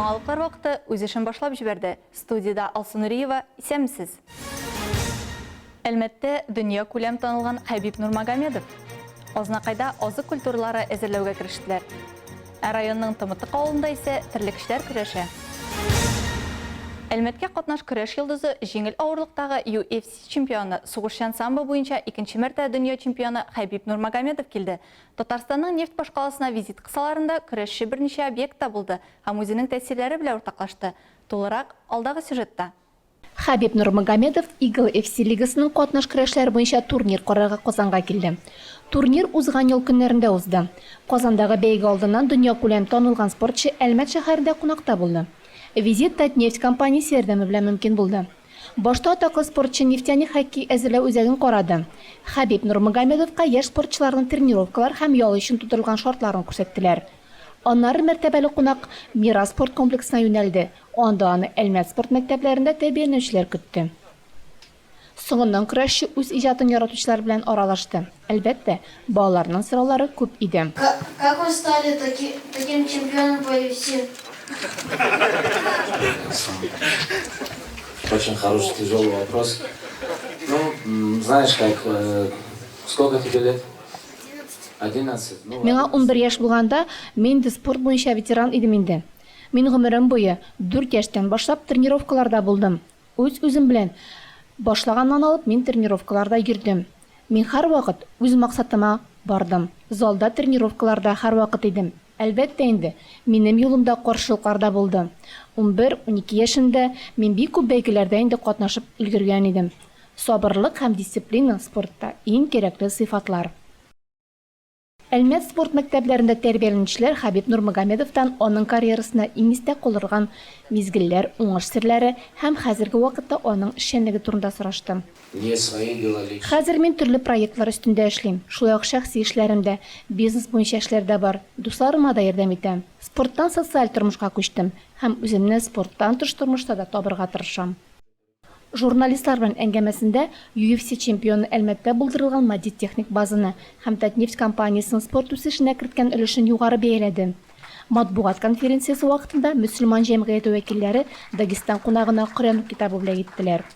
Яңалыклар вакыты үз эшен башлап җибәрде. Студиядә Алсу Нуриева, исәнмесез! Әлмәттә дөнья күләм танылган Хәбиб Нурмагомедов. Азнакайда азык культуралары әзерләүгә керештеләр. Ә районның Тымытык авылында исә терлекчеләр көрәшә. Әлмәткә катнаш көрәш йолдызы, җиңел авырлыктагы UFC чемпионы, сугышчан самбо буенча икенче мәртә дөнья чемпионы Хәбиб Нурмагомедов килде. Татарстанның нефть башкаласына визит кысаларында көрәшче берничә объектта булды һәм үзенең тәэсирләре белән уртаклашты. Тулырак, алдагы сюжетта. Хәбиб Нурмагомедов Eagle FC лигасының катнаш көрәшләр буенча турнир карарга Казанга килде. Турнир узган ел көннәрендә узды. Казандагы бәйге алдыннан дөньякүләм танылган спортчы Әлмәт шәһәрендә кунакта булды. Визит Татнефть компаниясе ярдәме белән мөмкин булды. Башта атаклы спортчы Нефтяник хоккей әзерләү үзәген карады. Хәбиб Нурмагомедовка яшь спортчыларның тренировкалар һәм ял өчен тудырылган шартларын күрсәттеләр. Аннары мәртәбәле кунак Мирас спорт комплексына юнәлде, Анда аны Әлмәт спорт мәктәпләрендә тәрбияләнүчеләр көтте. Соңыннан көрәшче үз иҗатын яратучылар белән аралашты. Әлбәттә, балаларның сораулары күп иде. Как вы стали таким чемпионом по UFC? Очень хороший, тяжелый вопрос. Ну, знаешь, как, сколько тебе лет? 11. Миңа 11 яшь булганда, мин инде спорт буенча ветеран идем инде. Мин гомерем буе, дүрт яшьтән башлап, тренировкаларда булдым. Үз-үзем белән башлаганнан алып мин тренировкаларда йөрдем. Мин һәрвакыт үз максатыма бардым. Залда тренировкаларда һәрвакыт идем. Әлбәттә инде, минем юлымда каршылыклар да булды. 11, 12 яшемдә мин бик күп бәйгеләрдә инде катнашып өлгергән идем. Сабырлык һәм дисциплина спортта иң кирәкле сыйфатлар. Әлмәт спорт мәктәпләрендә тәрбияләнүчеләр Хәбиб Нурмагомедовтан аның карьерасында иң истә калдырган мизгелләр, уңыш серләре һәм хәзерге вакытта аның эшчәнлеге турында сорашты. Хәзер мин төрле проектлар өстендә эшлим, шулай ук шәхси эшләрем дә, бизнес буенча эшләр дә бар, дусларыма да ярдәм итәм. Спорттан социаль тормышка күчтем һәм үземне спорттан тыш тормышта да табырга тырышам. Журналистлар белән әңгәмәсендә UFC чемпионы Әлмәттә булдырылган матди-техник базаны һәм Татнефть компаниясенең спорт үсешенә керткән өлешен югары бәяләде. Матбугат конференциясе вакытында мөселман җәмгыяте вәкилләре Дагестан кунагына Коръән китабы бүләк иттеләр.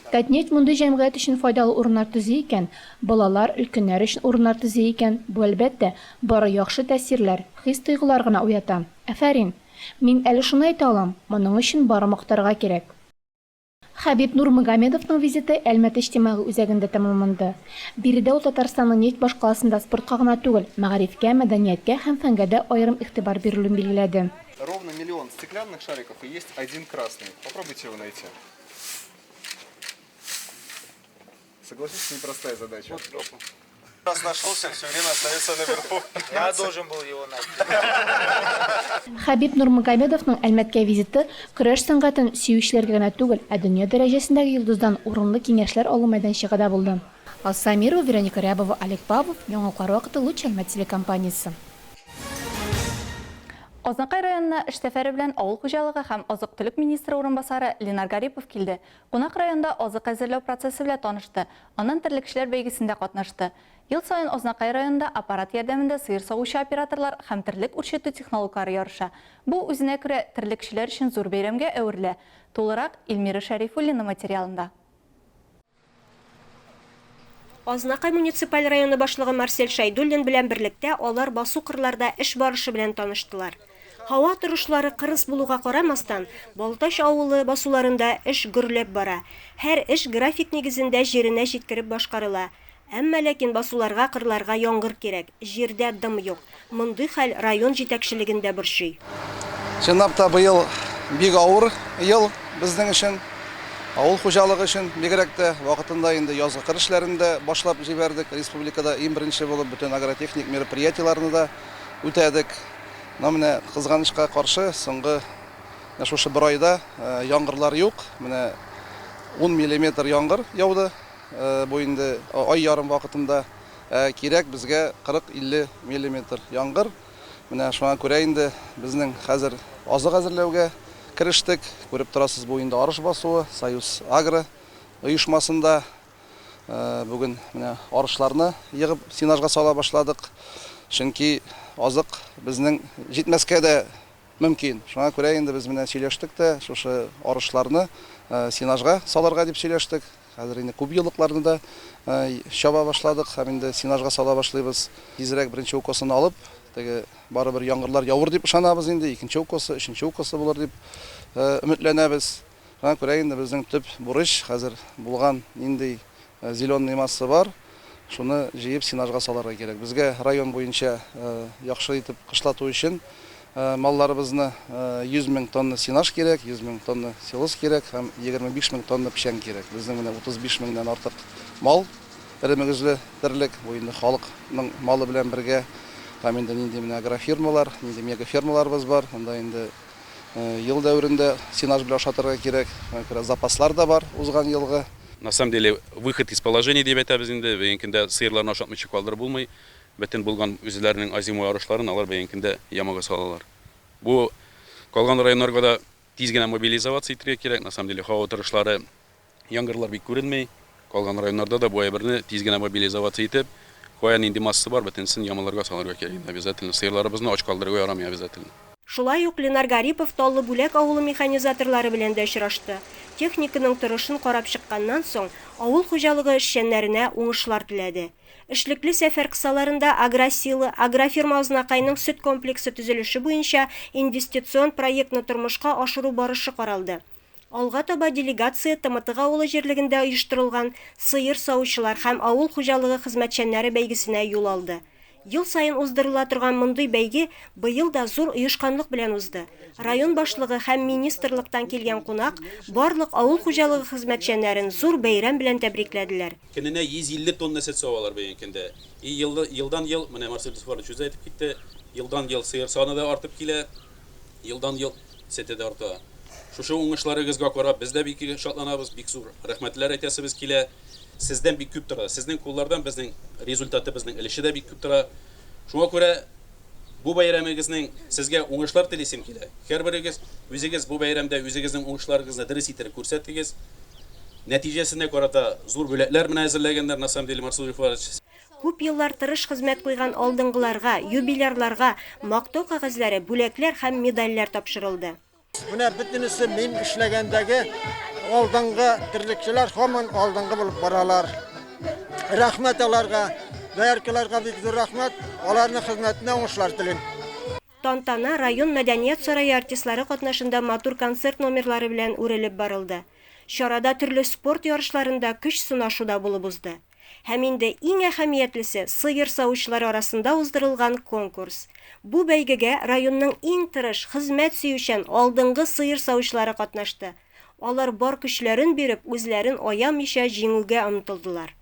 Татнефть мондый җәмгыять өчен файдалы урыннар төзи икән, балалар, өлкәннәр өчен урыннар төзи икән, бу, әлбәттә, бары яхшы тәэсирләр, хис-тойгылар гына уята. Афәрин! Мин әле шуны әйтә алам, моның өчен бары мактарга кирәк. Хәбиб Нурмагомедовның визиты Әлмәт иҗтимагый үзәгендә тәмамланды. Биредә ул Татарстанның нефть башкаласында спортка гына түгел, мәгарифкә, мәдәнияткә һәм фәнгә дә аерым игътибар бирелүен билгеләде. Ровно миллион стеклянных шариков и есть один красный. Попробуйте его найти. Согласитесь, непростая задача. Раз нашелся, все время остается наверху. Я должен был его найти. Хәбиб Нурмагомедовның Әлмәткә визиты көрәш сәнгатен сөючеләргә генә түгел, ә дөнья дәрәҗәсендәге йолдыздан урынлы киңәшләр алу мәйданчыгы да булды. Алсу Әмирова, Вероника Рябова, Олег Павлов, Яңалыклар вакыты, Луч Әлмәт телекомпаниясе. Азнакай районына эш сәфәре белән авыл хуҗалыгы һәм азык-төлек министры урынбасары Ленар Гарипов килде. Кунак районда азык әзерләү процессы белән танышты, аннан терлекчеләр бәйгесендә катнашты. Ел саен Азнакай районында аппарат ярдәмендә сыер савучы операторлар һәм терлек үрчетү технологлары ярыша. Бу, үзенә күрә, терлекчеләр өчен зур бәйрәмгә әверелә. Тулырак, Эльмира Шәрифуллина материалында. Азнакай муниципаль районы башлыгы Марсель Шәйдуллин белән берлектә алар басу-кырларда эш барышы белән таныштылар. Һава торышлары кырыс булуга карамастан, Балтач авылы басуларында эш гөрләп бара. Һәр эш график нигезендә җиренә җиткереп башкарыла. Әмма ләкин басуларга, кырларга яңгыр кирәк, җирдә дым юк. Мондый хәл район җитәкчелеген дә борчый. Чынлап та быел бик авыр ел безнең өчен, авыл хуҗалыгы өчен бигрәк тә. Вакытында инде язгы кыр эшләрен дә башлап җибәрдек. Республикада иң беренче булып бөтен агротехник мероприятиеләрне дә үтәдек. Но менә кызганычка каршы, соңгы менә шушы бер айда яңгырлар юк. Менә 10 миллиметр яңгыр яуды. Бу инде ай ярым вакытында. Ә кирәк безгә 40-50 миллиметр яңгыр. Менә шуңа күрә инде безнең хәзер азык әзерләүгә керештек. Күреп торасыз, бу инде арыш басуы, Союз Агро оешмасында. Бүген менә арышларны егып сенажга сала башладык. Чөнки азык безнең җитмәскә дә мөмкин. Шуңа күрә инде без менә сөйләштек тә, шушы арышларны сенажга салырга дип сөйләштек. Хәзер инде күпьеллыкларны да чаба башладык һәм инде сенажга сала башлыйбыз. Тизрәк беренче укосын алып, теге барыбер яңгырлар явыр дип ышанабыз инде, икенче укосы, өченче укосы булыр дип өметләнәбез. Шуңа күрә инде безнең төп бурыч хәзер булган нинди зеленый масса бар, шуны җыеп сенажга салырга кирәк. Безгә район буенча яхшы итеп кышлату өчен малларыбызны 100 мең тонна сенаж кирәк, 100 мең тонна силос кирәк һәм 25 мең тонна печән кирәк. Безнең менә 35 меңнән артык мал, эре мөгезле терлек, бу инде халыкның малы белән бергә һәм инде нинди менә агрофирмалар, нинди мегафермаларыбыз бар, анда инде Ел дәверендә сенаж белән ашатырга кирәк. Шуңа күрә запаслар да бар узган елгы. На самом деле, выход из положения дип әйтәбез инде. Бүгенге көндә сыерларны ашатмыйча калдырып булмый. Бөтен булган үзләренең озимой арышларын алар бүгенге көндә ямага салалар. Бу калган районнарга да тиз генә мобилизоваться итәргә кирәк. На самом деле, һава торышлары Яңгырлар бик күренми. Калган районнарда да бу әйберне тиз генә мобилизоваться итеп, кая нинди масса бар, бөтенесен ямаларга салырга кирәк инде обязательно. Сыерларыбызны ач калдырырга ярамый обязательно. Шулай ук Ленар Гарипов Таллы Бүләк авылы механизаторлары белән дә очрашты. Техниканың торышын карап чыкканнан соң, авыл хуҗалыгы эшчәннәренә уңышлар теләде. Эшлекле сәфәр кысаларында Агросила, Агрофирма Азнакайның сөт комплексы төзелеше буенча инвестицион проектны тормышка ашыру барышы каралды. Алга таба делегация Тымытык авылы җирлегендә оештырылган сыер савучылар һәм авыл хуҗалыгы хезмәтчәннәре бәйгесенә юл алды. Ел саен уздырыла торган мондый бәйге быел да зур оешканлык белән узды. Район башлыгы һәм министрлыктан килгән кунак барлык авыл хуҗалыгы хезмәтчәннәрен зур бәйрәм белән тәбрикләделәр. Көненә 150 тонна сөт савалар бүгенге көндә. И елдан-ел, менә Марсель Зөфәрович үзе әйтеп китте, елдан-ел сыер саны да артып килә. Елдан-ел сөте дә арта. Шушы уңышларыгызга карап, без дә бик шатланабыз, бик зур рәхмәтләр әйтәсебез килә. Сездән бик күп тора. Сезнең куллардан безнең результатыбызның өлеше дә бик күп тора. Шуңа күрә бу бәйрәмегезнең сезгә уңышлар телисем килә. Һәрберегез үзегез бу бәйрәмдә үзегезнең уңышларыгызны дөрес иттереп күрсәтегез. Нәтиҗәсенә карата зур бүләкләр менә әзерләгәннәр, на самом деле, Марсул Рифарович. Күп еллар тырыш хезмәт куйган алдынгыларга, юбилярларга Мактау кәгазьләре, бүләкләр һәм медальләр тапшырылды. Менә бөтенесе мин эшләгәндәге алдынгы терлекчеләр һаман алдынгы булып баралар. Рәхмәт аларга, дояркаларга бик зур рәхмәт, аларның хезмәтенә уңышлар телим. Тантана район мәдәният сарае артистлары катнашында матур концерт номерлары белән үрелеп барылды. Чарада төрле спорт ярышларында көч сынашу да булып узды. Һәм инде иң әһәмиятлесе, сыер савучылар арасында уздырылган конкурс. Бу бәйгегә районның иң тырыш, хезмәт сөючән, алдынгы сыер савучылары катнашты. Алар бар көчләрен биреп, үзләрен аямыйча җиңүгә омтылдылар.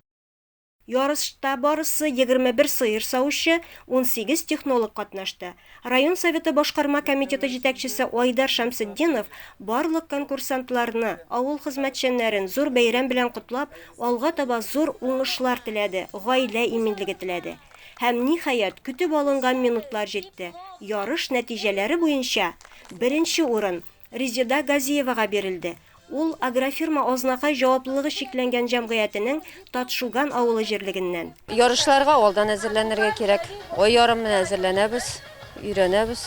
Ярышта барысы 21 сыер савучы, 18 технолог катнашты. Район Советы башкарма комитеты җитәкчесе Айдар Шәмсетдинов барлык конкурсантларны, авыл хезмәтчәннәрен зур бәйрәм белән котлап, алга таба зур уңышлар теләде, гаилә иминлеге теләде. Һәм, ниһаять, көтеп алынган минутлар җитте. Ярыш нәтиҗәләре буенча, беренче урын, Резеда Газиевага бирелде. Ул Агрофирма Азнакай җаваплылыгы чикләнгән җәмгыятенең Татшуган авылы җирлегеннән. Ярышларга алдан әзерләнергә кирәк. Ай ярым менә әзерләнәбез, өйрәнәбез.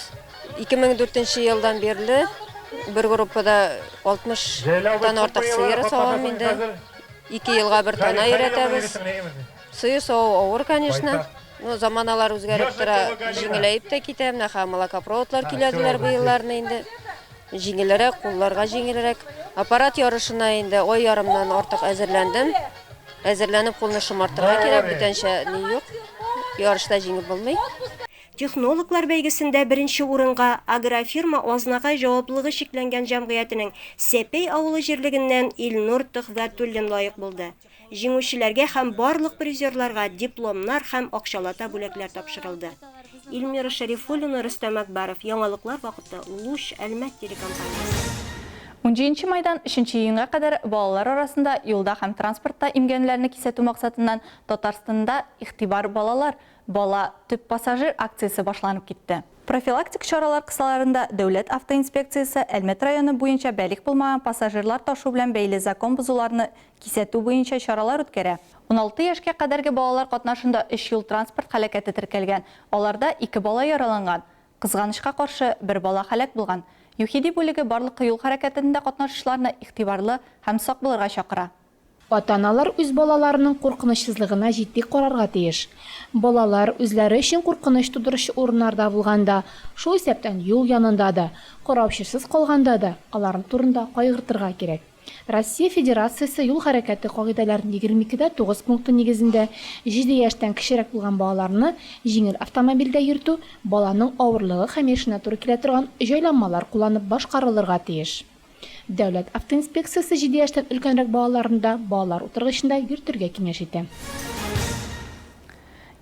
2004 нче елдан бирле бер группада 60 тан артык сыер савам инде. Ике елга бер тана өйрәтәбез. Сыер саву авыр, конечно. Ну, заманалар үзгәреп тора, җиңеләеп тә китә. Менә хәзер молокопроводлар көйләделәр бу елларны инде. Җиңелрәк, кулларга җиңелрәк. Аппарат ярышына инде ай ярымнан артык әзерләндем. Әзерләнеп кулны шомартырга кирәк, бүтәнчә ни юк. Ярышта җиңеп булмый. Технологлар бәйгесендә беренче урынга Агрофирма Азнакай җаваплылыгы чикләнгән җәмгыятенең Сәпәй авылы җирлегеннән Илнур Төхвәтуллин лаек булды. Җиңүчеләргә һәм барлык призерларга дипломнар һәм акчалата бүләкләр тапшырылды. Эльмира Шәрифуллина, Рөстәм Әкбәров, Яңалыклар вакыты, Луч, Әлмәт телекомпаниясе. Унҗиденче майдан өченче июньгә кадәр балалар арасында юлда һәм транспортта имгәнүләрне кисәтү максатыннан Татарстанда Игътибар, балалар! Бала, төп пассажир акциясе башланып китте. Профилактик чаралар кысаларында Дәүләт автоинспекциясе Әлмәт районы буенча бәлигъ булмаган пассажирлар ташу белән бәйле закон бозуларны кисәтү буенча чаралар үткәрә. 16 яшькә кадәрге балалар катнашында өч юл-транспорт һәлакәте теркәлгән, аларда ике бала яраланган. Кызганычка каршы, бер бала һәлак булган. ЮХИДИ бүлеге барлык юл хәрәкәтендә катнашучыларны игътибарлы һәм сак булырга чакыра. Ата-аналар үз балаларының куркынычсызлыгына җитди карарга тиеш. Балалар үзләре өчен куркыныч тудыручы урыннарда булганда, шул исәптән юл янында да, караучысыз калганда да, аларның турында кайгыртырга кирәк. Россия Федерациясе юл хәрәкәте кагыйдәләрен 22 дә 9 пункты нигезендә, җиде яшьтән кечерәк булган балаларны җиңел автомобильдә йөртү баланың авырлыгы һәм яшенә туры килә торган җайланмалар кулланып башкарылырга тиеш. Дәүләт автоинспекциясе җиде яшьтән өлкәнрәк балаларны да балалар утыргычында йөртергә киңәш итә.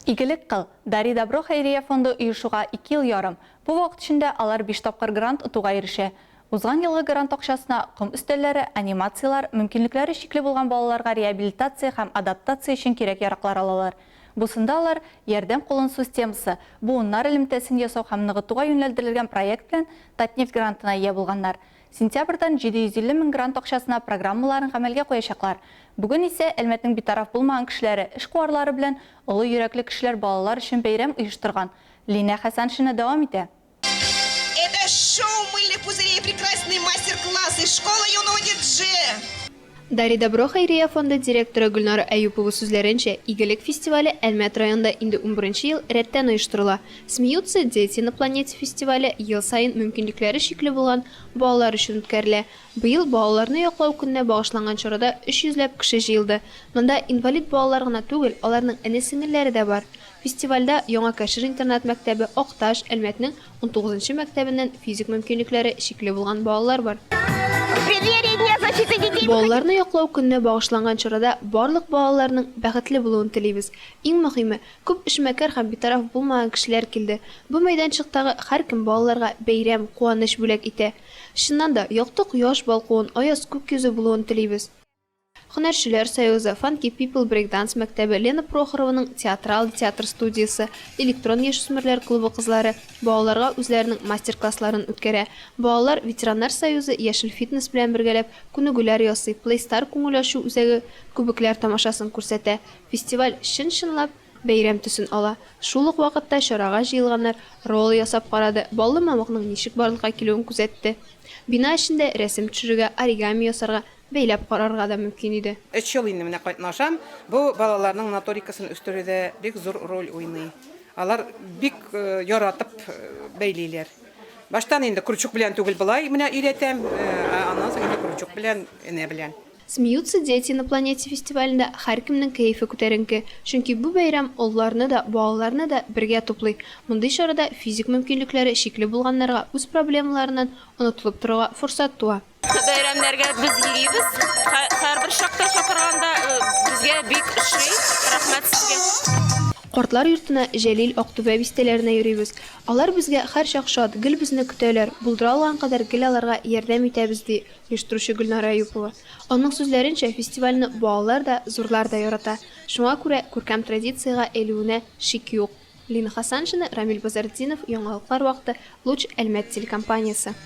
Игелек кыл! Дари добро хәйрия фонды оешуга ике ел ярым. Бу вакыт эчендә алар биш тапкыр грант отуга ирешә. Узган елгы грант акчасына ком өстәлләре, анимацияләр, мөмкинлекләре чикле булган балаларга реабилитация һәм адаптация өчен кирәк-яраклар алалар. Бусында алар Ярдәм кулын суз темасы, буыннар элемтәсен ясау һәм ныгытуга юнәлдерелгән проект белән Татнефть грантына ия булганнар. Сентябрьдән 750 мең грант акчасына программаларын гамәлгә куячаклар. Бүген исә Әлмәтнең битараф булмаган кешеләре, эшкуарлары белән олы йөрәкле кешеләр балалар өчен бәйрәм оештырган. Линә Хәсәншина дәвам итә. Это шоу мыльных пузырей прекрасный мастер-классы школа юного диджея. Дари добро хәйрия фонды директоры Гөлнара Әюпова сүзләренчә, Игелек фестивале Әлмәт районында инде унберенче ел рәттән оештырыла. Смеются дети на планете фестивале ел саен мөмкинлекләре чикле булган балалар өчен үткәрелә. Быел балаларны яклау көненә багышланган чарада өч йөзләп кеше җыелды. Монда инвалид балалар гына түгел, аларның эне-сеңелләре дә бар. Фестивальдә Яңа Кәшер интернат-мәктәбе, Акташ, Әлмәтнең унтугызынчы мәктәбеннән физик мөмкинлекләре чикле булган балалар бар. Балаларны яклау көненә багышланган чарада барлык балаларның бәхетле булуын телибез. Иң мөһиме, күп эшмәкәр һәм битараф булмаган кешеләр килде. Бу мәйданчыктагы һәркем балаларга бәйрәм, куаныч бүләк итә. Чыннан да, якты кояш балкуын, аяз күк йөзе булуын телибез. Һөнәрчеләр союзы, Funky People брейк-данс мәктәбе, Лена Прохорованың Театрал театр студиясе, Электрон яшүсмерләр клубы кызлары балаларга үзләренең мастер-классларын үткәрә. Балалар Ветераннар союзы Яшел фитнес белән бергәләп күнегүләр ясый, Плейстар күңел ачу үзәге күбекләр тамашасын күрсәтә. Фестиваль чын-чынлап бәйрәм төсен ала. Шул ук вакытта чарага җыелганнар ролл ясап карады, баллы мамыкның ничек барлыкка килүен күзәтте. Бина эчендә рәсем төшерергә, оригами ясарга, Бәйләп карарга да мөмкин иде. Өч ел инде менә катнашам. Бу балаларның моторикасын үстерүдә бик зур роль уйный. Алар бик яратып бәйлиләр. Баштан инде крючок белән түгел болай менә өйрәтәм, ә аннан соң инде крючок белән, энә белән. Смеются дети на планете фестивалендә һәркемнең кәефе күтәренке, чөнки бу бәйрәм олыларны да, балаларны да бергә туплый. Мондый чарада физик мөмкинлекләре чикле булганнарга үз проблемаларыннан онытылып торырга форсат туа. Бәйрәмнәргә без йөрибез. Һәрбер чакта чакырганда безгә бик ошый. Рәхмәт сезгә. Картлар йортына, Җәлил, Актүбә бистәләренә йөрибез. Алар безгә һәрчак шат, гел безне көтәләр, булдыра алган кадәр гел аларга ярдәм итәбез, ди оештыручы Гөлнара Әюпова. Аның сүзләренчә, фестивальне балалар да, зурлар да ярата. Шуңа күрә күркәм традициягә әйлүенә шик юк. Лина Хасаншина, Рамил Базартдинов, Яңалыклар вакыты, Луч, Әлмәт телекомпаниясе.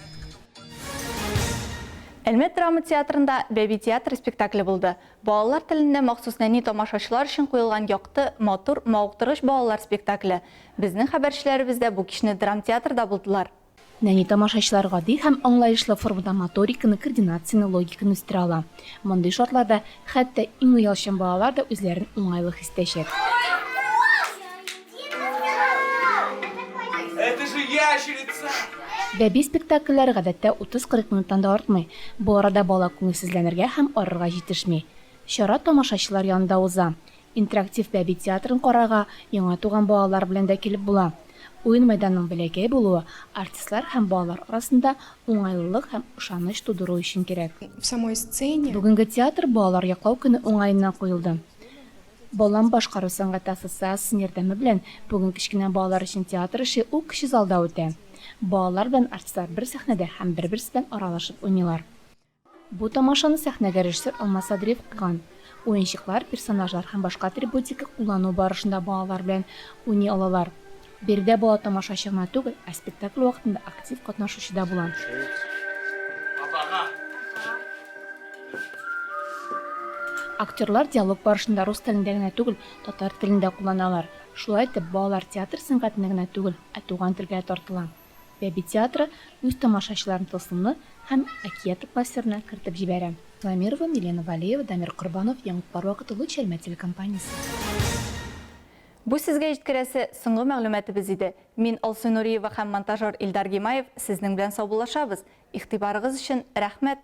Әлмәт драма театрында Бәби театры спектакле булды. Балалар телендә махсус нәни тамашачылар өчен куелган якты, матур, мавыктыргыч балалар спектакле. Безнең хәбәрчеләребез дә бу кичне драмтеатрда булдылар. Нәни тамашачылар гади һәм аңлаешлы формада моториканы, координацияне, логиканы үстерә ала. Мондый шартларда хәтта иң оялчан балалар да үзләрен уңайлы хис итәчәк. Это же ящерица! Бәби спектакльләре гадәттә 30-40 минуттан да артмый. Бу арада бала күңелсезләнергә һәм арырга җитешми. Чара тамашачылар янында уза. Интерактив бәби театрын карарга яңа туган балалар белән дә килеп була. Уен мәйданының бәләкәй булуы артистлар һәм балалар арасында уңайлылык һәм ышаныч тудыру өчен кирәк. В самой сцене. Бүгенге театр Балалар яклау көне уңаеннан куелды. Балам башкару сәнгате ассоциациясе ярдәме белән бүген кечкенә балалар өчен театр эше ул кече залда үтә. Балалар белән артистлар бер сәхнәдә һәм бер-берсе белән аралашып уйныйлар. Бу тамашаны сәхнәгә режиссер Алмаз Садриев куйган. Уенчыклар, персонажлар һәм башка атрибутика куллану барышында балалар белән уйный алалар. Биредә бала тамашачы гына түгел, ә спектакль вакытында актив катнашучы да була. Актерлар диалог барышында рус телендә генә түгел, татар телен дә кулланалар. Шулай итеп, балалар театр сәнгатенә генә түгел, ә туган телгә дә тартыла. Бәби театры үз тамашачыларын тылсымлы һәм әкият атмосферына кертеп җибәрә. Ламирова, Милена Валеева, Дамир Корбанов, Яңалыклар вакыты, Луч Әлмәт телекомпаниясе. Бу сезгә җиткерәсе соңгы мәгълүматыбыз иде. Мин, Алсу Нуриева һәм монтажер Илдар Гимаев сезнең белән саубуллашабыз. Игътибарыгыз өчен рәхмәт!